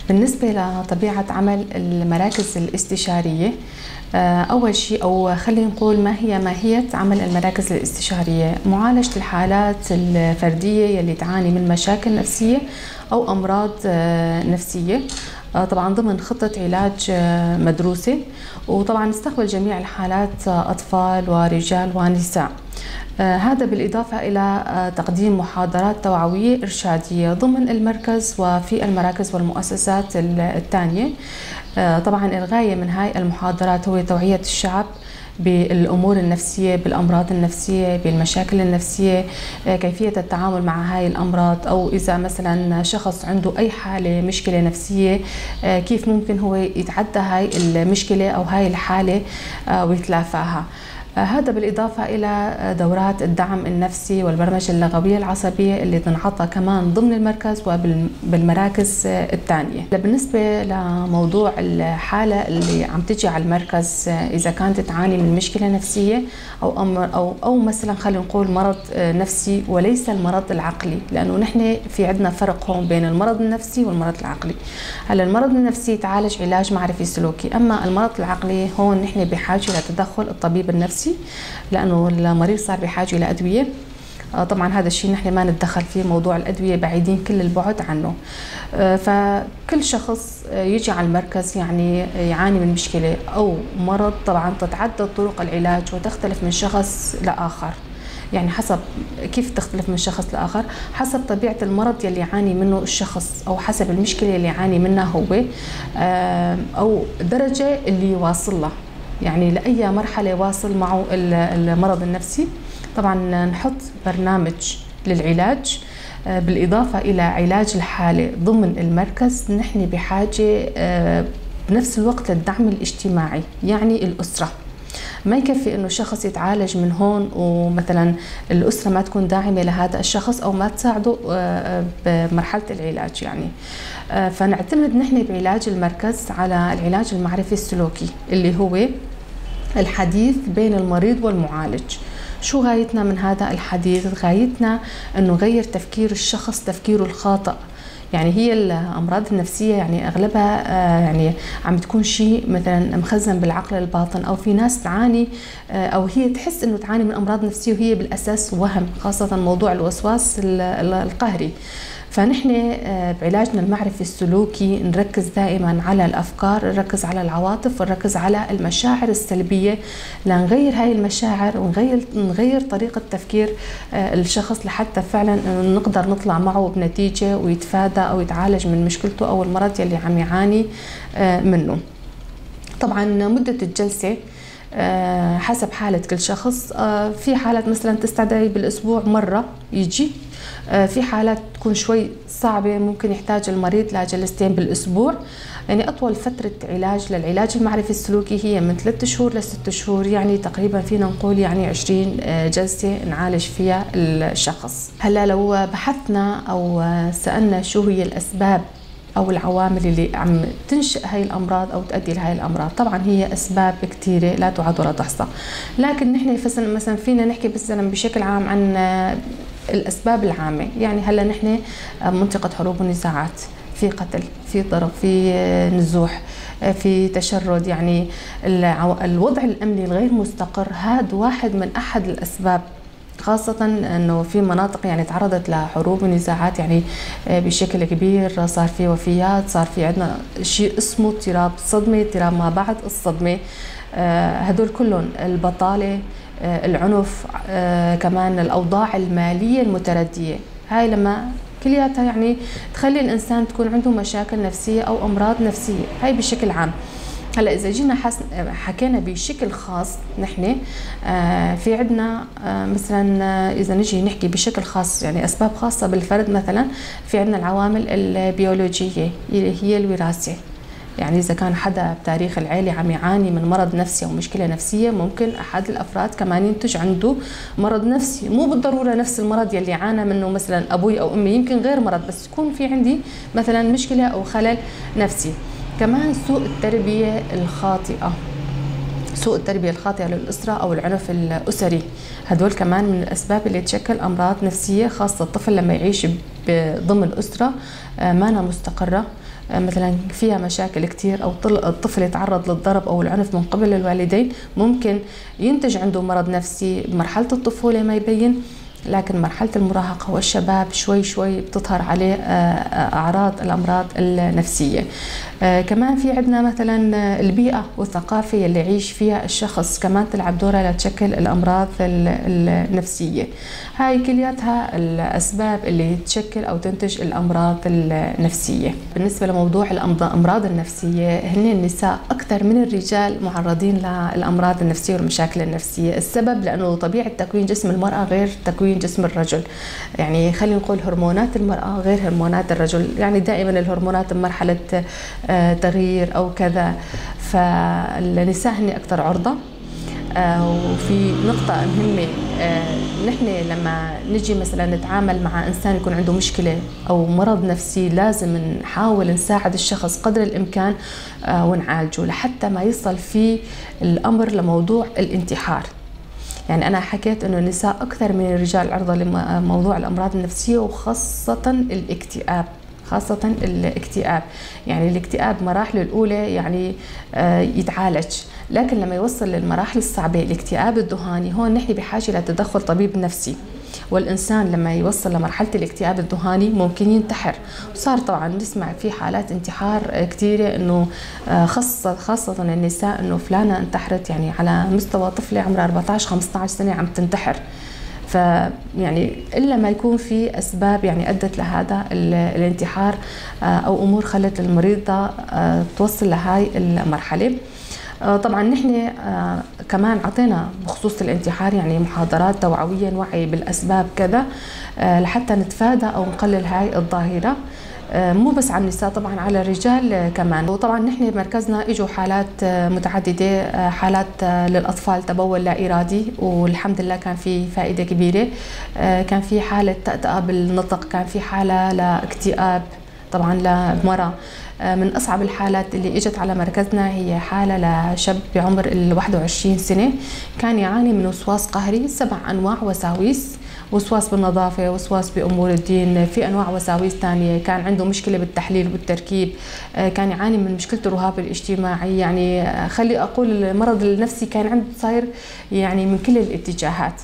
بالنسبة لطبيعة عمل المراكز الاستشارية، أول شيء أو خلينا نقول ما هي ماهية عمل المراكز الاستشارية؟ معالجة الحالات الفردية يلي تعاني من مشاكل نفسية أو أمراض نفسية، طبعا ضمن خطة علاج مدروسة، وطبعا نستقبل جميع الحالات، أطفال ورجال ونساء. هذا بالإضافة إلى تقديم محاضرات توعوية إرشادية ضمن المركز وفي المراكز والمؤسسات الثانية. طبعا الغاية من هاي المحاضرات هو توعية الشعب بالأمور النفسية، بالأمراض النفسية، بالمشاكل النفسية، كيفية التعامل مع هاي الأمراض، أو إذا مثلا شخص عنده أي حالة مشكلة نفسية، كيف ممكن هو يتعدى هاي المشكلة أو هاي الحالة ويتلافاها. هذا بالإضافة إلى دورات الدعم النفسي والبرمجة اللغوية العصبية اللي تنعطى كمان ضمن المركز وبالمراكز الثانية. بالنسبة لموضوع الحالة اللي عم تجي على المركز، إذا كانت تعاني من مشكلة نفسية أو أمر أو مثلا خلينا نقول مرض نفسي وليس المرض العقلي، لأنه نحن في عندنا فرق هون بين المرض النفسي والمرض العقلي. هلا المرض النفسي يتعالج علاج معرفي سلوكي، أما المرض العقلي هون نحن بحاجة لتدخل الطبيب النفسي، لأنه المريض صار بحاجة إلى أدوية. طبعا هذا الشيء نحن ما نتدخل فيه، موضوع الأدوية بعيدين كل البعد عنه. فكل شخص يجي على المركز يعني يعاني من مشكلة أو مرض، طبعا تتعدد طرق العلاج وتختلف من شخص لآخر. يعني حسب كيف تختلف من شخص لآخر؟ حسب طبيعة المرض يلي يعاني منه الشخص، أو حسب المشكلة اللي يعاني منها هو، أو درجة اللي واصل لها، يعني لأي مرحلة واصل معه المرض النفسي. طبعا نحط برنامج للعلاج، بالإضافة إلى علاج الحالة ضمن المركز. نحن بحاجة بنفس الوقت للدعم الاجتماعي، يعني الأسرة. ما يكفي إنه شخص يتعالج من هون ومثلا الأسرة ما تكون داعمة لهذا الشخص أو ما تساعده بمرحلة العلاج يعني. فنعتمد نحن بعلاج المركز على العلاج المعرفي السلوكي اللي هو الحديث بين المريض والمعالج. شو غايتنا من هذا الحديث؟ غايتنا أنه نغير تفكير الشخص، تفكيره الخاطئ. يعني هي الأمراض النفسية يعني أغلبها يعني عم تكون شيء مثلا مخزن بالعقل الباطن، أو في ناس تعاني أو هي تحس أنه تعاني من أمراض نفسية وهي بالأساس وهم، خاصة موضوع الوسواس القهري. فنحن بعلاجنا المعرفي السلوكي نركز دائما على الأفكار، نركز على العواطف، ونركز على المشاعر السلبية لنغير هاي المشاعر ونغير طريقة تفكير الشخص لحتى فعلا نقدر نطلع معه بنتيجة ويتفادى أو يتعالج من مشكلته أو المرض يلي عم يعاني منه. طبعا مدة الجلسة حسب حالة كل شخص، في حالات مثلا تستدعي بالأسبوع مرة يجي، في حالات تكون شوي صعبة ممكن يحتاج المريض لجلستين بالأسبوع. يعني أطول فترة علاج للعلاج المعرفي السلوكي هي من 3 شهور ل6 شهور، يعني تقريبا فينا نقول يعني 20 جلسة نعالج فيها الشخص. هلا لو بحثنا أو سألنا شو هي الأسباب أو العوامل اللي عم تنشئ هاي الأمراض أو تؤدي لهاي الأمراض، طبعا هي أسباب كثيرة لا تعد ولا تحصى، لكن نحن مثلا فينا نحكي مثلا بشكل عام عن الأسباب العامة. يعني هلا نحن منطقة حروب ونزاعات، في قتل، في ضرب، في نزوح، في تشرد، يعني الوضع الأمني الغير مستقر هذا واحد من أحد الأسباب، خاصة أنه في مناطق يعني تعرضت لحروب ونزاعات يعني بشكل كبير، صار في وفيات، صار في عندنا شيء اسمه اضطراب صدمة، اضطراب ما بعد الصدمة، هدول كلهم، البطالة، العنف، كمان الأوضاع المالية المتردية، هاي لما كلياتها يعني تخلي الإنسان تكون عنده مشاكل نفسية أو أمراض نفسية، هاي بشكل عام. هلا اذا جينا حكينا بشكل خاص نحن في عندنا مثلا اذا نجي نحكي بشكل خاص يعني اسباب خاصة بالفرد، مثلا في عندنا العوامل البيولوجية اللي هي الوراثة. يعني اذا كان حدا بتاريخ العيلة عم يعاني من مرض نفسي او مشكلة نفسية، ممكن احد الافراد كمان ينتج عنده مرض نفسي، مو بالضرورة نفس المرض يلي عانى منه مثلا ابوي او امي، يمكن غير مرض بس يكون في عندي مثلا مشكلة او خلل نفسي. كمان سوء التربية الخاطئة، سوء التربية الخاطئة للأسرة أو العنف الأسري، هدول كمان من الأسباب اللي تشكل أمراض نفسية، خاصة الطفل لما يعيش ضمن أسرة مانا مستقرة، مثلا فيها مشاكل كتير، أو الطفل يتعرض للضرب أو العنف من قبل الوالدين، ممكن ينتج عنده مرض نفسي بمرحلة الطفولة ما يبين، لكن مرحلة المراهقة والشباب شوي شوي بتظهر عليه أعراض الأمراض النفسية. كمان في عندنا مثلا البيئة والثقافة اللي يعيش فيها الشخص كمان تلعب دورها لتشكل الأمراض النفسية. هاي كلياتها الأسباب اللي تشكل أو تنتج الأمراض النفسية. بالنسبة لموضوع الأمراض النفسية، هن النساء أكثر من الرجال معرضين للأمراض النفسية والمشاكل النفسية. السبب لأنه طبيعة تكوين جسم المرأة غير تكوين جسم الرجل، يعني خلينا نقول هرمونات المرأة غير هرمونات الرجل، يعني دائما الهرمونات بمرحلة تغيير أو كذا، فالنساء هن أكثر عرضة. وفي نقطة مهمة، نحن لما نجي مثلا نتعامل مع إنسان يكون عنده مشكلة أو مرض نفسي، لازم نحاول نساعد الشخص قدر الإمكان ونعالجه لحتى ما يصل فيه الأمر لموضوع الانتحار. يعني أنا حكيت إنه النساء أكثر من الرجال عرضة لموضوع الأمراض النفسية، وخاصة الاكتئاب، خاصة الاكتئاب. يعني الاكتئاب مراحله الأولى يعني يتعالج، لكن لما يوصل للمراحل الصعبة الاكتئاب الذهاني، هون نحن بحاجة لتدخل طبيب نفسي. والإنسان لما يوصل لمرحلة الاكتئاب الذهاني ممكن ينتحر، وصار طبعا نسمع في حالات انتحار كثيرة، إنه خاصة النساء، إنه فلانة انتحرت، يعني على مستوى طفلة عمرها 14-15 سنة عم تنتحر. فيعني إلا ما يكون في أسباب يعني أدت لهذا الانتحار أو أمور خلت المريضة توصل لهاي المرحلة. طبعا نحن كمان عطينا بخصوص الانتحار يعني محاضرات توعوية نوعي بالأسباب كذا لحتى نتفادى أو نقلل هاي الظاهرة، مو بس على النساء، طبعا على الرجال كمان. وطبعا نحن بمركزنا اجوا حالات متعددة، حالات للاطفال تبول لا ارادي، والحمد لله كان في فائدة كبيرة، كان في حاله تأتأة بالنطق، كان في حاله لاكتئاب طبعا لمرأة. من اصعب الحالات اللي اجت على مركزنا هي حاله لشاب بعمر ال 21 سنة، كان يعاني من وسواس قهري، 7 انواع وساويس، وسواس بالنظافة، وسواس بأمور الدين، في أنواع وساويس ثانية، كان عنده مشكلة بالتحليل والتركيب، كان يعاني من مشكلة الرهاب الاجتماعي، يعني خلي أقول المرض النفسي كان عنده صاير يعني من كل الاتجاهات.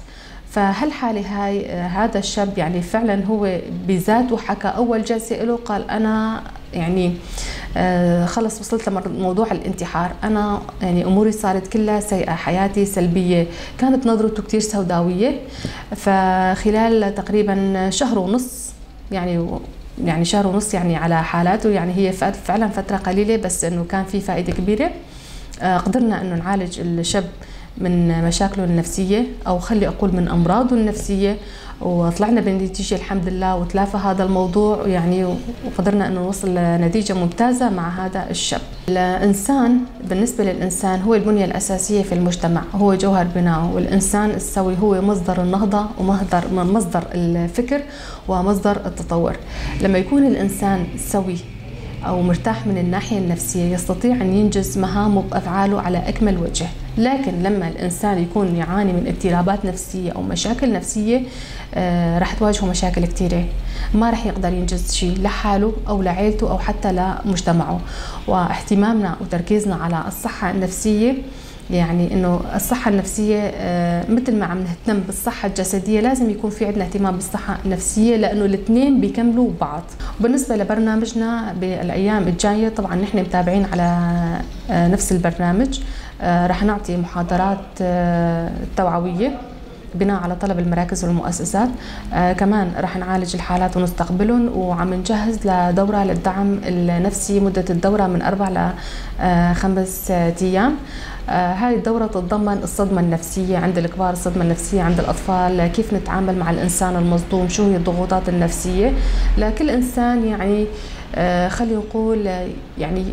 فهالحالة هاي هذا الشاب يعني فعلا هو بذاته حكى أول جلسة له، قال أنا يعني خلص وصلت لموضوع الانتحار، أنا يعني أموري صارت كلها سيئة، حياتي سلبية، كانت نظرته كتير سوداوية. فخلال تقريبا شهر ونص، يعني شهر ونص يعني على حالاته، يعني هي فعلا فترة قليلة بس إنه كان في فائدة كبيرة. قدرنا إنه نعالج الشاب من مشاكله النفسية، أو خلي أقول من أمراضه النفسية، وطلعنا بنتيجة الحمد لله، وتلافى هذا الموضوع يعني، وقدرنا أنه نوصل لنتيجة ممتازة مع هذا الشاب. الإنسان بالنسبة للإنسان هو البنية الأساسية في المجتمع، هو جوهر بناءه، والإنسان السوي هو مصدر النهضة ومصدر مصدر الفكر ومصدر التطور. لما يكون الإنسان سوي أو مرتاح من الناحية النفسية يستطيع أن ينجز مهامه وأفعاله على أكمل وجه. لكن لما الإنسان يكون يعاني من اضطرابات نفسية أو مشاكل نفسية رح تواجهه مشاكل كثيرة، ما رح يقدر ينجز شيء لحاله أو لعائلته أو حتى لمجتمعه. واهتمامنا وتركيزنا على الصحة النفسية، يعني انه الصحة النفسية مثل ما عم نهتم بالصحة الجسدية لازم يكون في عندنا اهتمام بالصحة النفسية، لانه الاثنين بيكملوا بعض. وبالنسبة لبرنامجنا بالايام الجاية، طبعا نحن متابعين على نفس البرنامج، رح نعطي محاضرات توعوية بناء على طلب المراكز والمؤسسات، كمان رح نعالج الحالات ونستقبلهم، وعم نجهز لدورة للدعم النفسي، مدة الدورة من 4 ل 5 أيام. هاي الدورة تتضمن الصدمة النفسية عند الكبار، الصدمة النفسية عند الأطفال، كيف نتعامل مع الإنسان المصدوم، شو هي الضغوطات النفسية لكل إنسان. يعني خلينا نقول يعني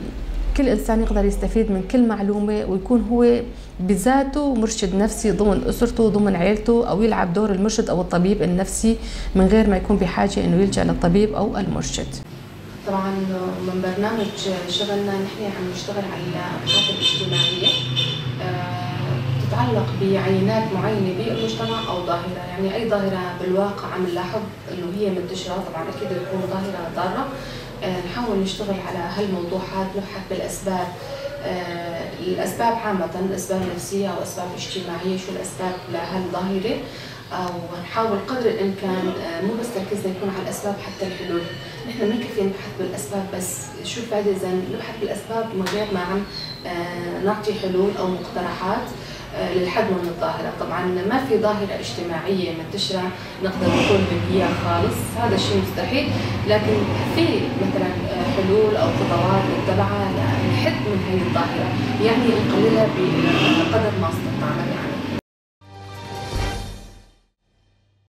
كل إنسان يقدر يستفيد من كل معلومة، ويكون هو بذاته مرشد نفسي ضمن أسرته ضمن عائلته، أو يلعب دور المرشد أو الطبيب النفسي من غير ما يكون بحاجة إنه يلجأ للطبيب أو المرشد. طبعا من برنامج شغلنا نحن عم نشتغل على الأبحاث الاجتماعية تتعلق بعينات معينة بالمجتمع أو ظاهرة، يعني أي ظاهرة بالواقع عم نلاحظ إنه هي منتشرة، طبعا أكيد تكون ظاهرة ضارة، نحاول نشتغل على هالموضوع هذا، نبحث بالأسباب، الأسباب عامة، أسباب نفسية أو أسباب اجتماعية، شو الأسباب لهالظاهرة، ونحاول قدر الإمكان مو بس تركيزنا يكون على الأسباب حتى الحلول. نحن ما كفي نبحث بالأسباب بس، شو الفائدة إذا نبحث بالأسباب من غير ما عم نعطي حلول أو مقترحات للحد من الظاهرة؟ طبعا ما في ظاهرة اجتماعية منتشرة نقدر نقول هي خالص، هذا الشيء مستحيل، لكن في مثلا حلول أو خطوات نتبعها لنحد من هي الظاهرة، يعني نقللها بقدر ما استطعنا يعني.